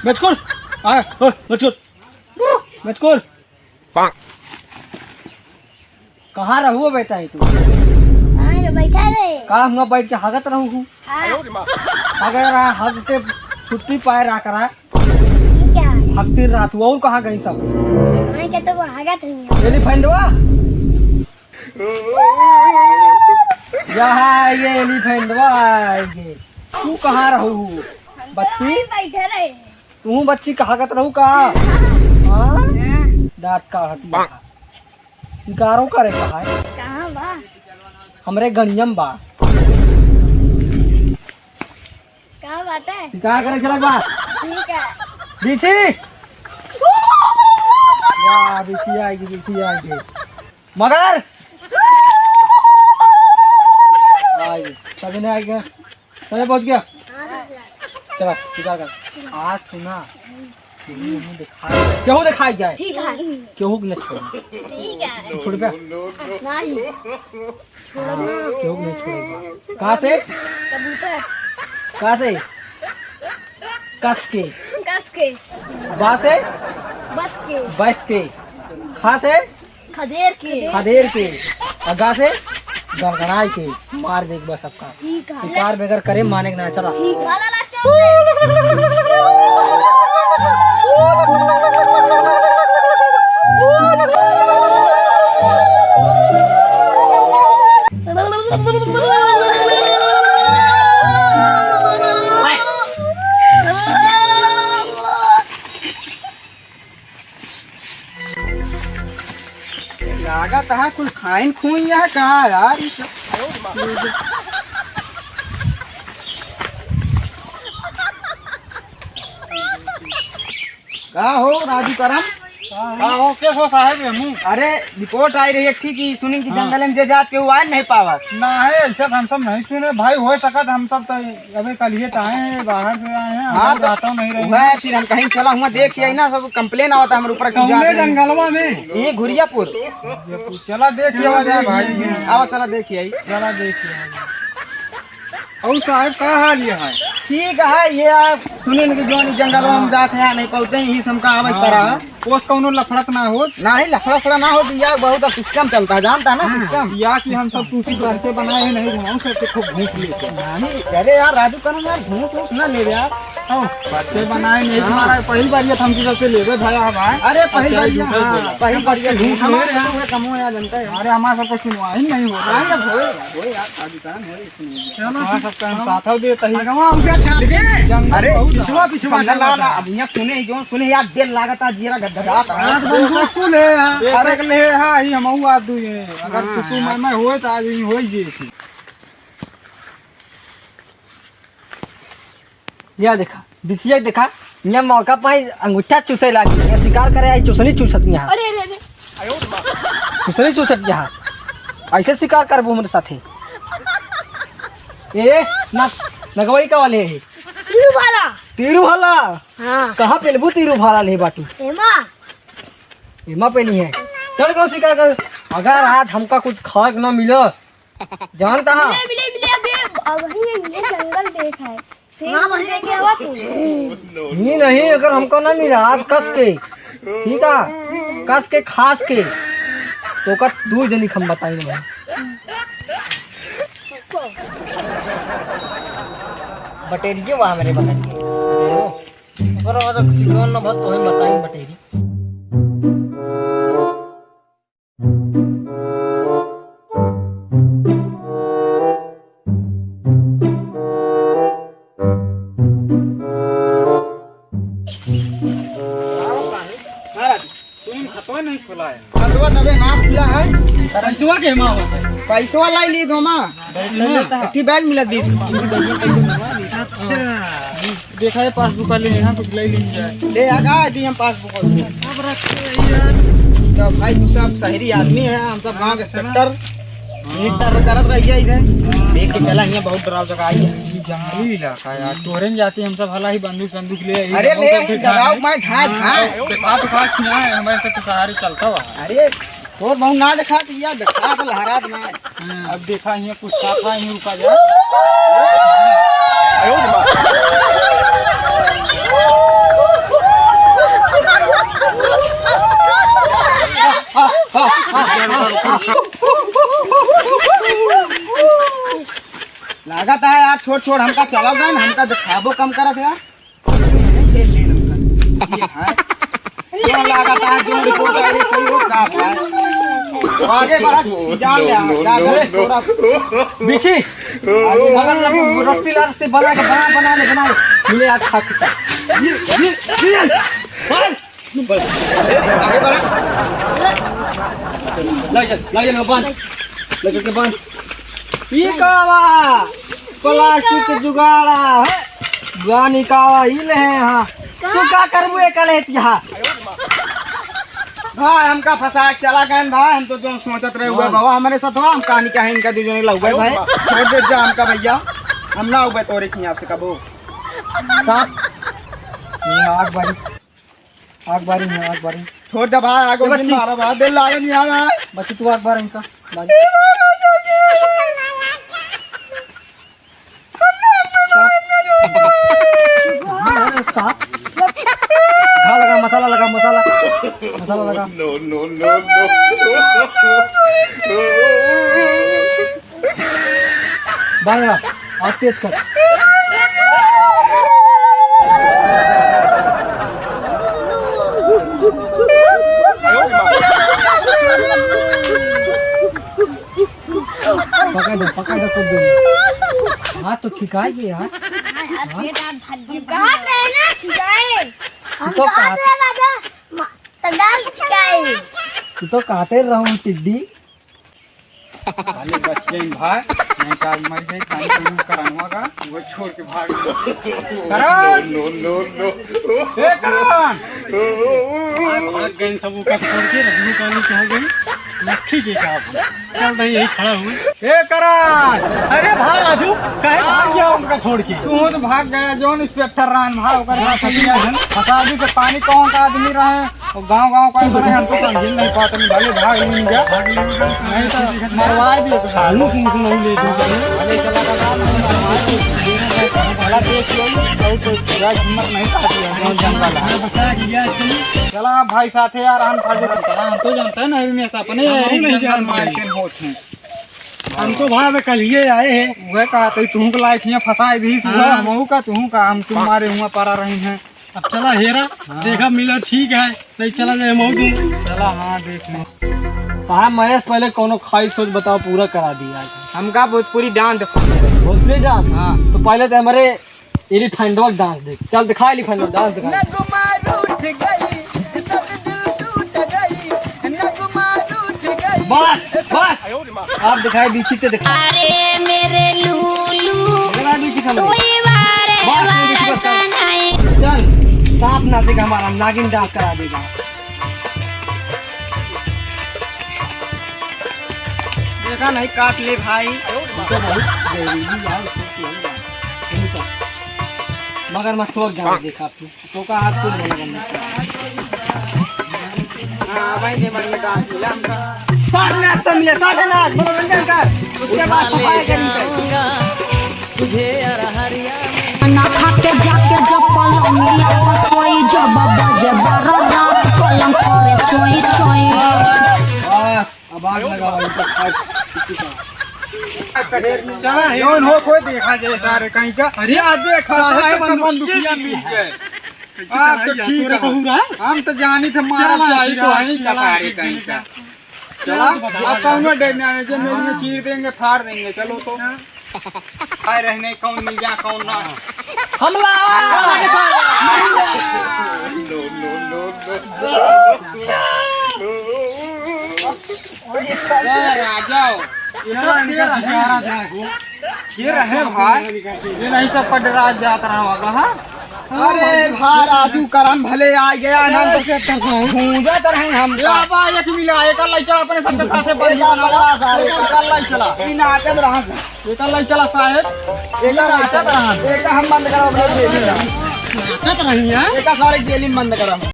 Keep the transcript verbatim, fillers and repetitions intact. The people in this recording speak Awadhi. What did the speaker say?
बचकुर, आ, ओ, बचकुर, बचकुर। कहाँ रहू बेटा है तू? हाँ, ये बैठा रहे। का हुआ बैठ के हगत रहू हूँ? हाँ। हगत रहा, हगते छुट्टी पाए रहा करा। ठीक है। हगती रात हुआ, और कहाँ गई सब? मैं कहते वो हगत नहीं है। एलिफेंटवा? यहाँ ये एलिफेंटवा आएंगे। तू कहाँ रहू हूँ? बच्ची? बैठे रहे। तू बच्ची कहागत रहू का? हाँ? हाँ। दाँत का हटिया। शिकारो करे का है? कहाँ बा? हमरे गणियम बा। कहाँ बाटे? शिकार करे चला बा। ठीक है। बिच्छी? वाह, बिच्छी आएगी, बिच्छी आएगी। मगर? आएगी। तभी नहीं आएगी। चले पहुंच गया। चला, शिकार कर। आज सुना, केहू नहीं दिखाई, केहू दिखाई जाए। ठीक है। केहू के नहीं छोड़े। ठीक है। छोड़ बे। नहीं। हाँ, केहू के नहीं छोड़े। कहाँ से? कबूतर। कहाँ से? कस के। कस के। बा से? बस के। बस के। खा से? खदेर के। खदेर के। आ गा से? गड़गड़ाए के। मार दे एक बार सबका। ठीक है। शिकार बगैर करे माने के ना, चला। ठीक है। लागत है कुल खाइन खुइन यह का यार, ई सब। का हो राजू करम? का हो, के हो साहेब, हमू? अरे, रिपोर्ट आई रही एक ठे कि सुनिन कि हाँ। जंगल में जे जात के वो आ नहीं पावत। ना है, ऐसा हम सब नहीं सुने भाई, हो सकत हम सब तो अबे कल ये तो आए हैं, बाहर से आए हैं, हाँ, हमारे तो जाता नहीं रही वह है। फिर हम कहीं चला हुआ देख के आई ना, सब complain आवत है हमरे ऊपर कि कौने जात नहीं। जंगलवा में? ये घुरियापुर। चला देख के आ जाए भाई। आवा, चला देख के आई। चला देख के आ जाए। और साहब, का हाल ये है? ठीक है, ये आप सुनिन कि जोन जंगलवा में जात हैं, नहीं पहुँचते हैं, यही सब का आवत हाँ। पड़ा है। ओस कौनो लफड़ा त ना हो? नाही, लफड़ा फड़ा ना हो, या बहुत अब system चलता है, जानता है ना हाँ, system? या कि हम सब टूटी भर के बनाए हैं, नहीं घुमाऊं सर, तो खूब घूस लेके। नाही, अरे यार, राजू करम यार, घूस वूस ना लेवे यार। आओ, बच्चे बनाए नहीं हाँ। तुम्हारा, पहली बार ये थमकी सबसे लेवे भाई, हाँ भाई। अरे, पहली अच्छा, बार ये, झूठे हाँ, बोला। पहली बार ये झूठ झूठ बोल रहे हैं। कमो यार, जनता है। अरे, हमारा सबका सुनवाई नहीं हो रहा। हाँ, ये होए, होए यार, राजू करम होए। चलो, हाँ, ठीक। सबका हम साथ हो दे, तही। अगवा उनका छाप के। जंगल अरे, बहुत पिछुआ, है। पिछुआ, समझा ना, ना। अब यहाँ सुने, जो सुने यार, दिल लागत आज, जीरा गदगदात है। आज बंदूक तू ले, हाँ। बेशक अरे। ले, हाँ, ही हमहू आज दू ये। अगर हाँ, तू, तू यार। मैं, मैं होए, तो आज ही होई जी थी। या देखा, बिछिया देखा, यहाँ मौका पाई अंगूठा चूसे लागी, यहाँ शिकार करे आई चूसनी चूसत यहाँ। अरे, अरे, अरे। चूसनी चूसत यहाँ। ऐसे शिकार करबो हमरे साथे। ए, ना, नगवई का वाले है? तीरू भाला। तीरू भाला? हाँ। कहाँ पेलबू तीरू भाला ले बाटू? एमा। एमा पे नहीं है। चल को शिकार कर। अगर आज हमका कुछ खाए के ना मिलो, जानता है? मिले, मिले, मिले, अबे, अबही ये जंगल देख है। शेर हाँ, वही देखे हुआ तू। नहीं, नहीं, अगर हमको ना मिला, आज कस के, ठीक है? कस के, खास के, तो का दू जनी हम बताई भाई। बटेरियो बा हमरे बगल के। ओकर बाद सिकवन न भत तोहे बताई बटेरी। हाँ राजू, तुम खतवा नहीं खुला है। खतवा तबे नाप किया है। पैसवा के माँ होता है। पैसवा लाई ली धोमा। बैग ले लेता है। एक बैग मिला बीस। अच्छा। देखा है पासबुक वाले यहाँ कुछ ले ली जाए। ले आगा एटीएम पासबुक। सब रखते रहिए यार। तो भाई तू सब शहरी आदमी है, हम सब गाँव के इंस्पेक्टर। हाँ। मीटर करत रहिए इधर। देख के चला, यहाँ बहुत डराव जगह आई है। ये जंगली इलाका है यार, तोहरे न जाते हम सब हला ही बंदूक संदूक ले आई। अरे हम ले सब आई, देखा डराव है। मैं झाँक, हाँ, झाँक। देखा तो खा खिया है, हमारे से तो सहारे चलता हुआ। अरे तोर बहु ना देखा तो या देखा तो लहरात ना। हाँ। अब देखा हियाँ कुछ साफा ही रुका जा। लागत है यार, छोड़, छोड़, हमका चला गए, हमका दिखाबो कम करत यार। ये है। जो लागत है, जो रिपोर्ट आई है, सही हो, का है? आगे बढ़ा, जान ले, जा, जा, छोड़ा। बिच्छी, अगर ना तू रस्सी ला, रस्सी बना के, बना, बना ले, बना ले। मिले आज खा चुका। ये, ये, ये, ये। लाई चल, लाई चल, बांध। लाई चल के बांध। ई का बा? प्लास्टिक के जुगाड़ा है। बानी का बा? ई ले हैं, हाँ। तू का करबू एका लेत यहाँ? भाई, हमका फंसा के चला गए भाई, हम तो जो सोचत रहे हुए हाँ। बाबा हमारे साथ हुआ, हम कहानी क्या है इनका दू जने लहुए भाई। छोड़ दे जा हमका भैया, हम ना हुए तोरे खियाँ से कबो। साहब, ये आग बारी। आग बारी है, आग बारी। छोड़ दे भाई, आगो ए बच्ची। मारा भाई, दिल लागे नहीं आ रहा है। बच्ची, तू आग बार इनका। बारी। अरे, साहब। हाँ, लगा, मसाला लगा, मसाला। मसाला लगा। No, no, no, no। बारह, और तेज कर। पकड़ दे, पकड़ दे, कूद दे। हाथ तो खिंचाई गए यार। हम कहा रहे ना खिंचाए। हम तू तो कहा कहा रहे राजा, मा-, तो डाल खिंचाए। तू तो कहते रहूं टिड्डी। खाली बच गई भाई, नहीं तो आज मर गई, खाली तुम करनवा का, वो छोड़ के भाग गई। करण! No, no, no, no। ए, करण! आज भाग गई सब ओका छोड़ के, रजनी काली कहाँ गई? लक्खी के कहा? चल रही, यही खड़ा हुई। ए, करण! अरे भाई राजू, काहे भाग गया उनका छोड़ के? तू तो भाग गया, जौन इंस्पेक्टर रहन भाई, ओकर साथ चल गया हन। फंसा दी तो पानी कौन का आदमी रहे? और गाँव गाँव का बने, हमको समझ नहीं पाते, नहीं भले भाग नहीं जा, नहीं तो मरवा दिए तो। कानून सुन सुन नहीं ले दो। भले चला गया, भला देख लो, और तो पूरा हिम्मत नहीं पाती है, कौन जानता ला। चला भाई साथे यार, हम फर्ज चला, हम तो जानते हैं ना, इनमें से अपने हम नहीं जंगल जानते। मार के होत हैं। हम तो भाई कल ही आए हैं। वह कहा तो तुहूँ को लाइट यहाँ फंसाए दी, हाँ। हमहू का, तुहूँ का, हम तुम मारे हुआ पड़ा रही हैं। अब चला हेरा, हाँ। देखा मिला ठीक है, नहीं चला जाए मऊ तुम। चला, हाँ, देख ले। कहा महेश, पहले कौनो खाई सोच बताओ, पूरा करा दिया आज। हमका भोजपुरी डांस दिखा। भोजपुरी डांस? हाँ। तो पहले तो हमारे एलिफेंटवा डांस देख। चल दिखा एलिफेंटवा डांस दिखा। नगमा रूठ गई, सब दिल टूट गई, नगमा रूठ गई। बस, बस। आप दिखाए बीच से दिखा। अरे मेरे लूलू, मेरा भी दिखा। कोई वारे बस, ये वाला देखो, बस। सनाए। चल, सांप नाचेगा हमारा, नागिन डांस करा देगा। देखा नहीं, काट ले भाई। तो बहुत जहरीली यार, इसको किया हुआ है। मगर मैं ठोक जाऊंगा, देखा। तो का हाथ कौन बोला करना? हाँ, भाई ने मर में डांस मिला हमका। साठ नाच से मिले, साठ नाच, मनोरंजन कर। उसके बाद सफाई करेंगे। तुझे यार हरिया में ना खा के जाके जब पलंगिया पर सोई, जब बजे बारह रात पलंग पर चोई चोई। बस। अब आग लगा भाई, तो खाए। चला, जौन हो कोई देखा जाए सारे कहीं का। अरे, आज देखा सारे सारे तो तो बंदूकिया बंदूकिया मिल गए। आप तो ठीक है। हम तो जानी थे मारा चला, चाहिए तो है, चला, सारे कहीं का। चला, अब कौनो डर ना है, जो मेरी में चीर देंगे, फाड़ देंगे। चलो तो। आए रहने कौन मिल जा, कौन ना। हमला! No, no, no, no। ए, राजा हो। ये तो इनका बेचारा जाए हो। ये रहे भाई। ये नहीं सब पर डरा जात रहा होगा, हाँ? अरे भाई, राजू करम भले आ गया ना, तो गूंजत रहे हम। ये आबा, एक मिला, एक लइका अपने सबके साथे बन एक गया ना। लइका सारे, एक लइका। ई नाचत रहा। एका लाई चला साहेब, एका नाचत रहन। एका हम बंद करा, अपने जेली में। नाचत रही हैं? एका सारे जेली में बंद करा।